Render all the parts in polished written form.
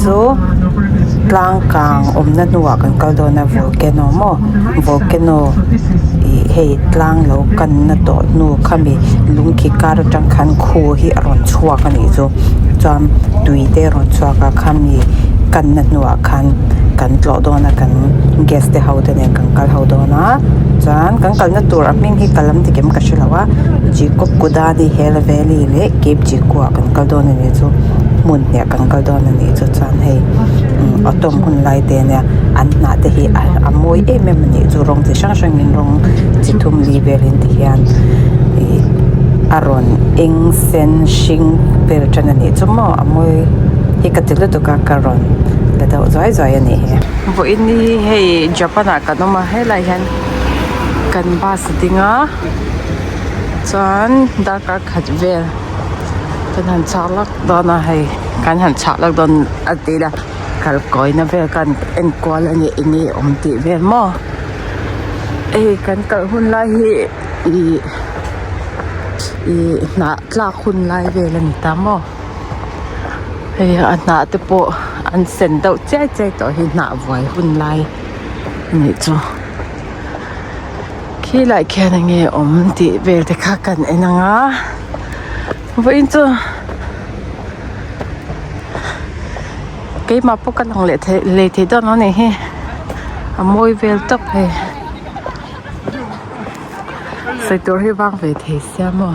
chu tlang kang awmna hnuah kan kal dawn a volcano maw volcano ih hei tlang lo kanna tawh hnu khami lung khi kar atang khan khu hi a rawn chhuak a nih chu chuan tui te a rawn chhuak a khami kanna hnuah khan kan tlawh dawn a kan guest te ho te nen kan kal ho dawn a chuan kan kalna tur a hming hi ka lam dik em ka hrelo a Jikokudani Hell Valley leh Cape Jiko ah kan kal dawn a nih chu hmun hnih ah kan kal dawn a nih chu chuan hei autumn hun lai te ania an hnah te hi a mawi em em a nih chu rawng chi hrang hrang in rawng chi thum li vel in ti hian ih a rawn eng sen hring vel tan a nih chu maw a mawi hi ka ti lutuk a ka rawn la deuh zuai zuai a nih hi. Vawiin hi hei Japan ah kan awm a helai hian kan bus a ding a chuan darkar khat vel kan han chhak lak dawn a hei kan han chhak lak dawn a ti ila kal kawina vel khan en kual a nih eng nge awm tih vel maw hei kan kal hun lai hi ih ih hnah tlak hun lai vel a ni ta maw hei a hnah te pawh an sen deuh chiai chiai tawh hi hnah vuai hun lai a nih chu. Khilai khian eng nge awm tih vel te kha kan en ang a vawiin chu keimah pawh ka lang leh thei lei thei dawn lo a nih hi a mawi vel tawp hei sawi tur hi vang ve thei sia maw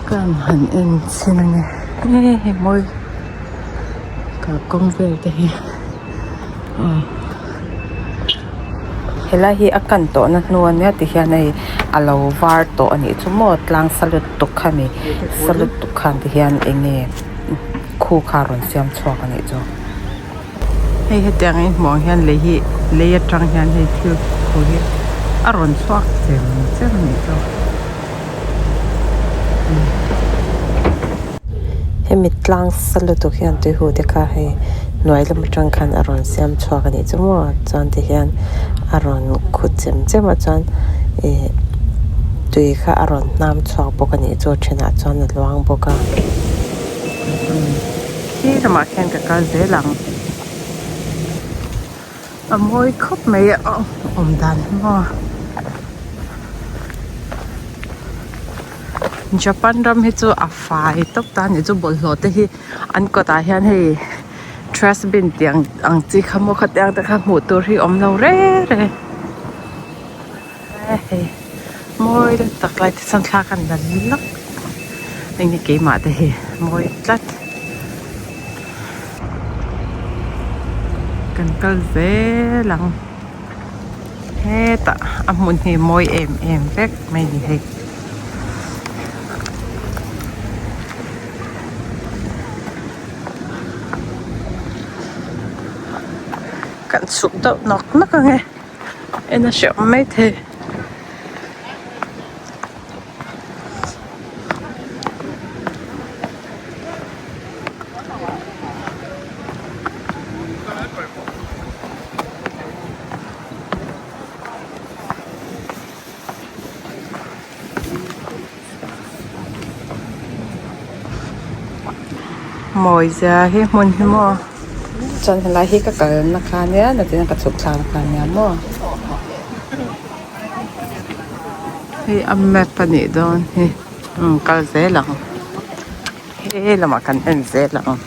ka han en chhin a ni hei mawi kalkawng vel te hi. Helai hi a kan tawh na hnu ania tihian hei a lo var tawh a nih chu maw tlang sa lutuk kha ni sa lutuk khan tihian eng nge khu kha a rawn siam chhuak a nih chu. Hei hetiang in hmuh ang hian lei hi lei atang hian hei thil khu hi a rawn chhuak chem chem a nih chu. Hemi tlang sa lutuk hian tui huh te kha hei hnuai lam atang khan a rawn siam chhuak a nih chu maw chuan ti hian a rawn khu chem chem a chuan ih tui kha a rawn hnam chhuak bawk a nih chu a thenah chuan a luang bawk a. Khi lamah khian ka kal zel ang a mawi khawp mai a awm dan hi maw. Japan ram hi chu a fai tawp ta a ni chu bawlhhlawh te hi an kawtah hian hei trash bin tih ang ang chi kha maw khatiang te kha hmuh tur hi awm lo reng reng e hei mawi tak lai te chuan thla ka la lak enge keimah te hi mawi tlat kan kal zel ang. Hetah a hmun hi mawi em em vek mai ni hei. Kan chhuk deuh nawk nawk ang e en a hrehawm maithei. Mawi zia hi hmun hi maw chuan helai hi ka kalna kha ania nakin ka chhuk thlak na kha ania maw hei a map a nih dawn hi umm kal zel ang he lamah kan en zel ang.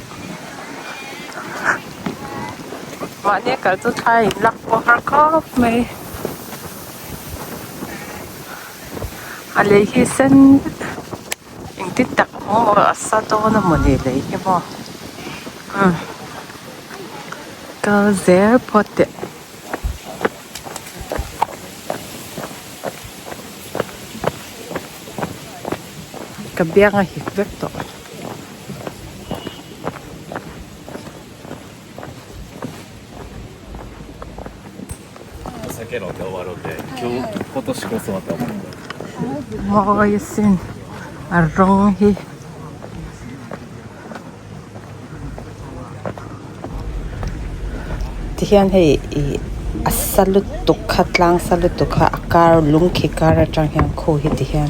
Mahni a kal chu thla in lak pawh har khawp mai. A lei hi sen engtin tak maw a sa dawn a mawni lei hi maw umm kal zel phawt teh. Ka biang a hik vek tawh. Mawi asin a rawng hi tihian hei ih a sa lutuk kha tlang sa lutuk kha a kar lung khi kar atang hian khu hi tihian.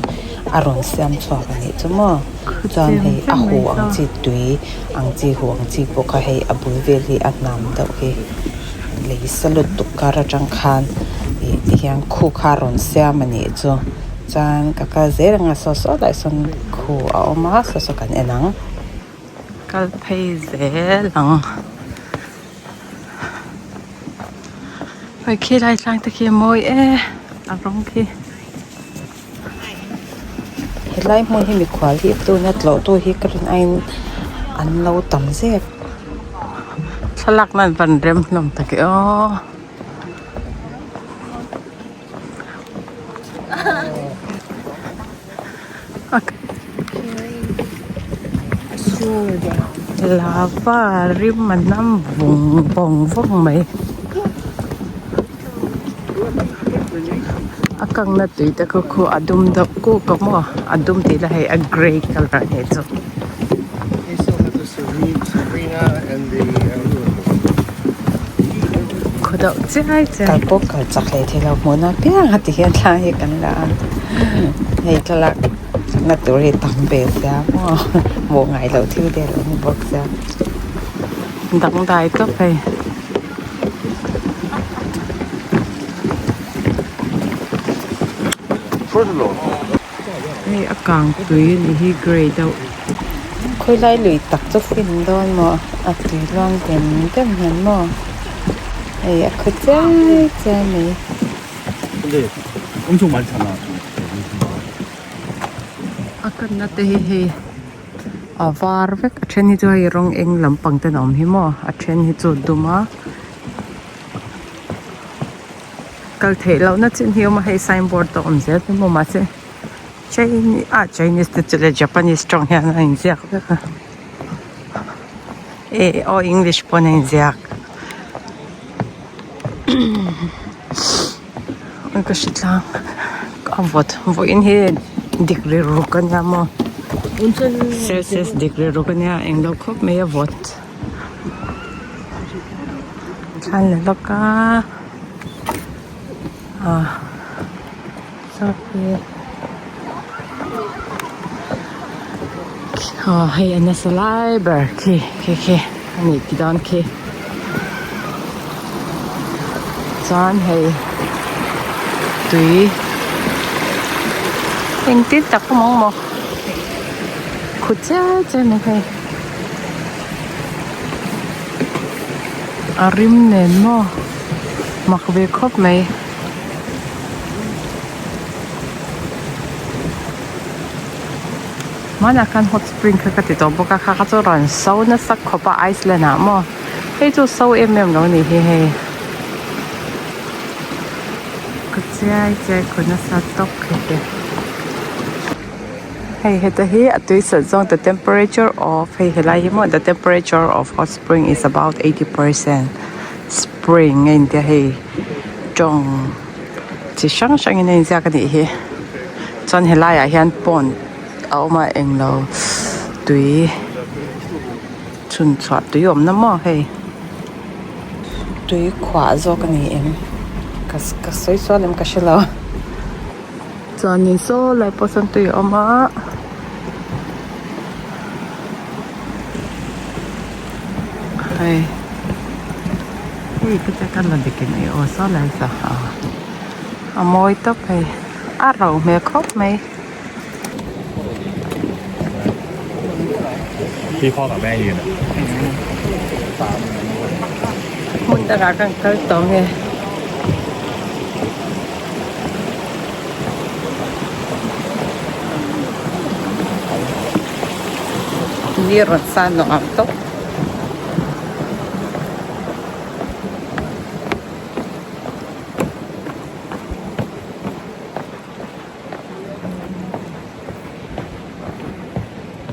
a rawn siam chhuak a nih chu maw chuan hei a hu ang chi tui ang chi hu ang chi pawh kha hei a bul vel hi a hnam deuh hi lei sa lutuk kar atang khan ih ti hian khu kha a rawn siam a nih chu chuan ka kal zel ang a saw saw lai sawn khu a awm a saw saw kan en ang. Kal phei zel ang. Hei khi lai tlang te khi a mawi e a rawng khi. Helai hmun hi mikhual hi tuna tlawh tu hi ka rin aiin an lo tam zek. Thlalak nan van rem hlawm tak e aw. Lava rim a nam vung vawng vawng mai a kangna tui te khu khu a dum deuh kuk a maw a dum tih la hei a grey colour a nih chu. Khaw deuh chiai chiai. Kal pawh kal chak hle thei lo hmuhna apiang a ti hian thla hi kan la a hei thlalak na tur hi tam ve sia maw hmuh ngai loh thil te alo ni bawk sia dangdai tawp hei. Hei a kang tui a nih hi grey deuh. Khawilai lui tak chu fin dawn maw a tui luang dem dem hian maw hei a khaw chiai chiai mai. A kanna te hi hei a var vek a then hi chu hei rawng eng lampang ten a awm hi maw a then hi chu a dum a. Kal theih lohna chin hi a awm a hei signboard te a awm zel te maw mahse Chinese ah Chinese te chu leh Japanese tawng hian a inziak vek a eh aw English pawn a inziak ka hre tlang a vawt vawiin hi degree ruk a nia maw Celsius degree ruk a nia englo khawp mai a vawt. Thlan la lawk a ah saw khi aw hei a nasa lai ber khi khi khi a nih ti dawn khi chuan hei tui engtin tak awm ang maw khu chiai chiai mai hei. A rim nen maw mak ve khawp mai. Hmanah khan hot spring kha ka ti tawh bawk a kha kha chu rawn so nasa khawp a Iceland ah maw hei chu so em em lo a nih hi hei ka chiai chiai khaw nasa tawk hei te. Hei heta hi a tui sat zawng the temperature of hei helai hi maw the temperature of hot spring is about 80% spring a intia hei tawng chi hrang hrangin a inziak a nih hi chuan helaiah hian pond a awm a englo tui chhun chhuah tui awmna maw hei tui khuah zawk a ni em ka ka sawi sual em ka hrelo. Chuanin saw lai pawh sawn tui a awm a hei hei ka che ka la dik in ei aw saw lai saw a mawi tawp hei a ro hmel khawp mai. Hmun dangah kan kal tawh nge. Ni rawn san nuam tawp.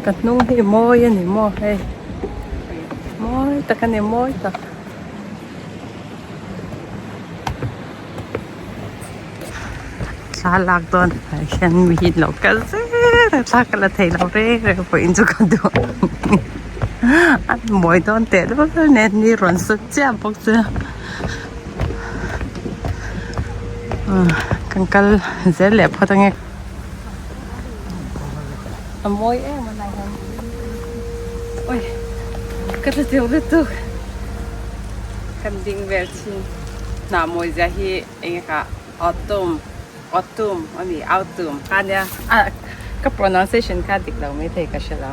Ka hnung hi mawi a ni maw hei mawi tak a ni mawi tak. Thla lak dawn ah hian mi hi lo kal zel a thla ka la thei lo reng reng pawh in chu ka duh a mawi dawn teh lul nen ni rawn sut chiah bawk chu kan kal zel leh phawt ange. A mawi em a lai hian ui ka tla teuh lutuk kan ding vel thin hnah mawi zia hi eng eka autumn autumn a ni autumn kha nia a ka pronunciation kha dik lo maithei ka hre lo.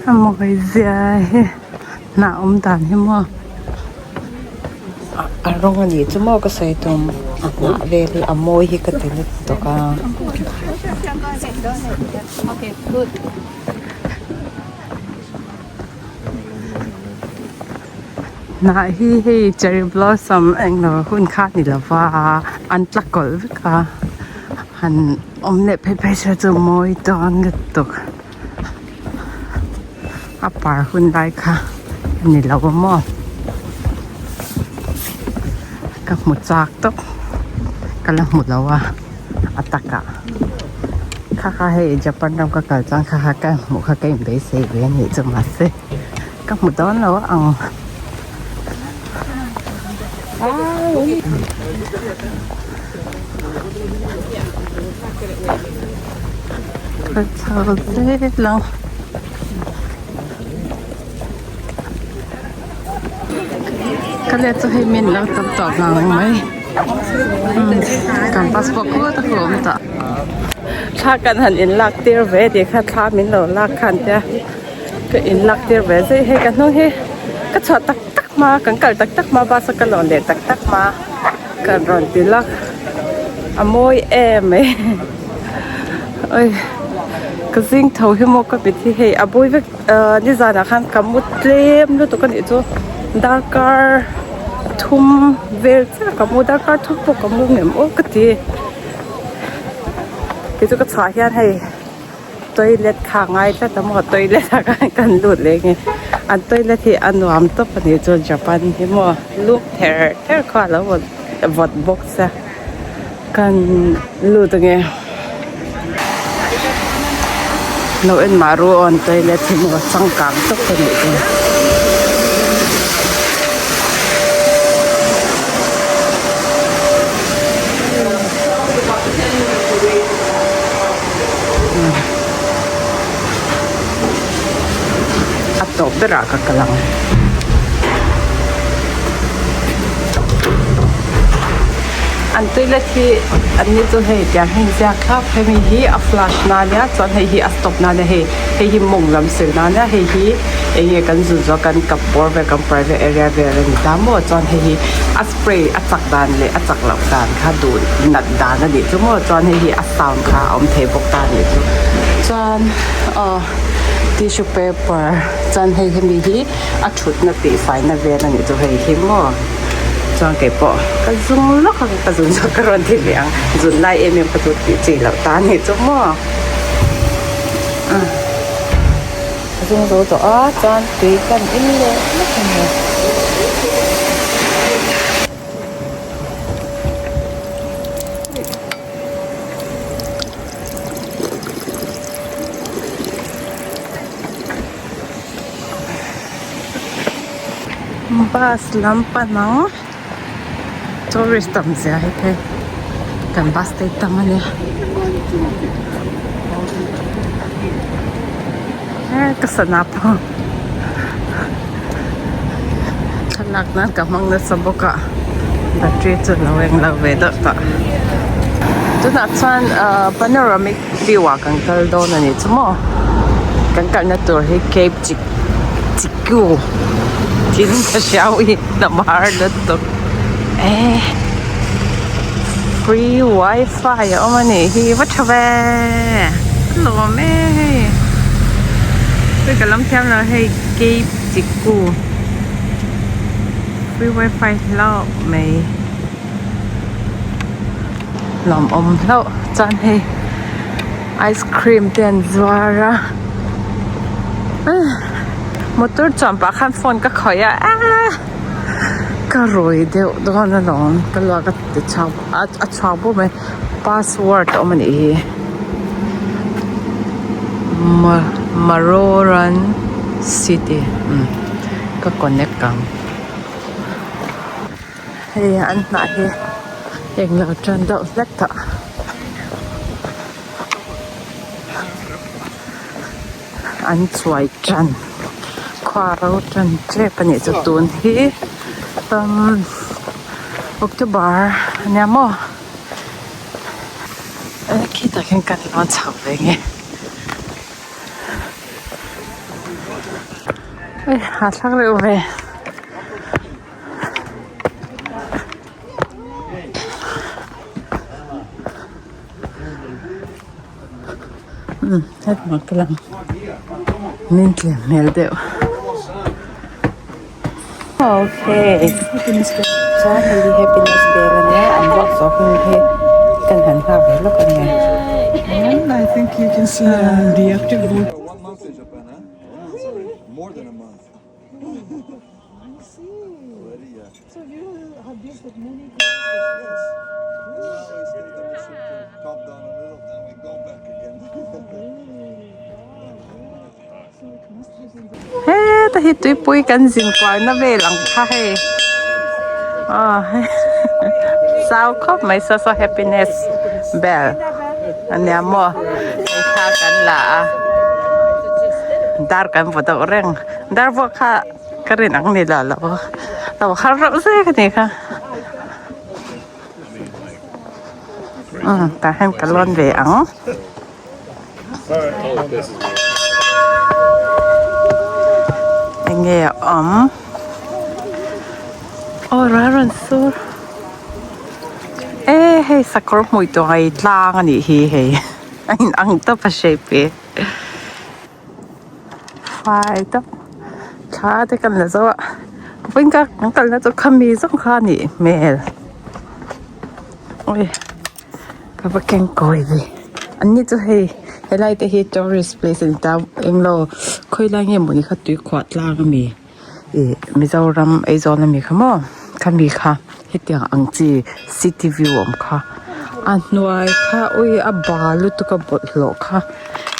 A mawi zia hi hnah awm dan hi maw a rawng a nih chu maw ka sawi tum a hnah vel hi a mawi hi ka ti lutuk a. Hnah hi hei cherry blossom englo hun kha a ni lova an tla kawlh vek a han awm leh phei phei se chu mawi dawn lutuk a par hun lai kha a ni lo a maw ka hmu chak tawp ka la hmu lo a a takah kha kha hei Japan ram ka kal chuan kha kha ka hmuh kha ka inbeisei ve a nih chu mahse. Ka hmu dawn lo ang. Ka chho zel ang. Ka let chu hei min lo tam tawh ngang mai. Kan passport kut a awm tawh. Thla kan han in lak tir ve tih kha thla min lo lak khan tia. Ka in lak tir ve zai hei ka hnung hi ka chhuah tak tak hma kan kal tak tak hma bus a ka lawn leh tak tak hma kan rawn ti lak a mawi em mai oi ka zing tho hi maw ka mit hi hei a bui vek ahh nizanah khan ka mu tlem lutuk a nih chu darkar thum vel chiah ka mu darkar thum pawh ka mu ngem aw ka ti kei chu ka chhuah hian hei. Toilet kha ngai tlat a maw toilet ah khan kan lut leh nge an toilet hi a nuam tawp a nih chu Japan hi maw luk ther ther khaw a lo vawt vawt bawk sia kan lut ange lo en mah ru aw an toilet hi maw changkang tawp a nih chu. A tawp berah ka kal ang. An toilet hi an ni chu hei tiang hi inziak thlap hemi hi a flush na ania chuan hei hi a stop na ania hei hei hi mawng lam sil na ania hei hi eng nge kan zun zawh kan kap bawr vel kan private area vel a ni ta maw chuan hei hi a spray a chak dan leh a chak loh dan kha duh nat dan a nih chu maw chuan hei hi a sound kha a awm thei bawk ta a nih chu chuan aw tissue paper chuan hei hemi hi a thutna tih faina vel a nih chu hei hi maw chuan keipawh ka zung lawk a ka zun zawk ka rawn ti leh ang zun lai em em kha chu tih chi loh ta a nih chu maw a zung zo tawh a chuan tui kan in leh lawk a ni. Bus lam pan ang tourist tam zia hi phei kan bus te tam a nia he ka sana pawh thlalak nan ka hmang nasa bawk a battery chu a lo eng lo ve deuh tawh tunah chuan ahh panoramic view ah kan kal dawn a nih chu maw kan kalna tur hi cape chi chiku tin ka hria ui hnam har lutuk eh free wifi a awm a nih hi va tha ve a lawm e hei hei ka lam thiam lo hei cape chiku free wifi hlauh mai. Lawmawm hlauh chuan hei ice cream te an zuar a motor chuan pah khan phone ka khawih a eee ka rui deuh dawn alawm ka luak a ti chhuak a chhuak bawk mai password a awm a nih hi Maroran city ka connect ang. Hei an hnah hi englo tan deuh hlek tawh. An chuai tan khua ro tan tep a nih chu tun hi umm October a nia maw khitah khian kan lawn chho ve nge. Hahthlak reuh ve. Umm hetah ka lang min tlem hmel deuh okay chuan hei hi happiness bell ania an ruak zawh hun hi kan han nghak ve lawk ania. Heta hi tuipui kan zin kualna vel ang kha hei aw zau khawp mai saw saw happiness bell ania maw hei thla kan la a dar kan vaw deuh reng dar vuak kha. Ka rin ang ni la lo lo har reuh zek a ni kha umm tah hian ka lawn ve ang enge a awm aw ral rawn sur e hei sakawr hmui tur ei tlang a nih hi hei a inang tawp a shape hi. Fai tak thla te kan la zo a vawiin ka kan kalna chu khami zawng kha a nih hmel ui ka va keng kawi ve an ni chu hei helai te hi tourist place a ni ta englo khawilai nge mawni kha tuikhuah tlang ami ih Mizoram Aizawl ami kha maw khami kha hetiang ang chi city view awm kha a hnuai kha ui a bal lutuk a bawlhhlawh kha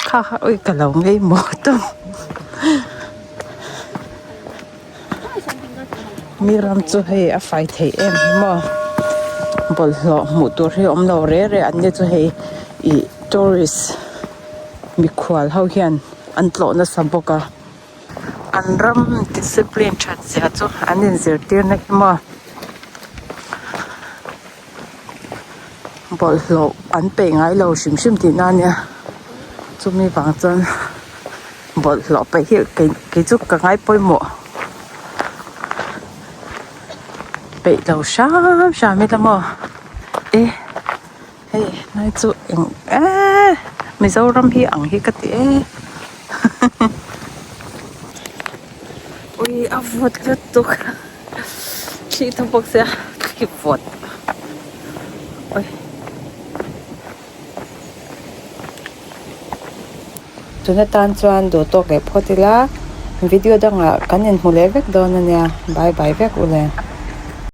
kha kha ui ka lo ngei maw tawp mi ram chu hei a fai thei em hi maw bawlhhlawh hmuh tur hi awm lo re re an ni chu hei ih tourist mikhual ho hian an tlawh nasa bawk a. An ram discipline that zia chu an inzirtir na hi maw bawlhhlawh an peih ngai lo hrim hrim tih na ania chumi vang chuan bawlhhlawh peih hi kei chu ka ngai pawimawh peih lo hram hram ila maw e. Hei hnai chu eng eee Mizoram hi ang hi ka ti e ui a vawt lutuk thli tha bawk sia thli vawt ui. Tuna tan chuan duh tawk leh phawt ila video dangah kan inhmu leh vek dawn ania bye bye vek u le.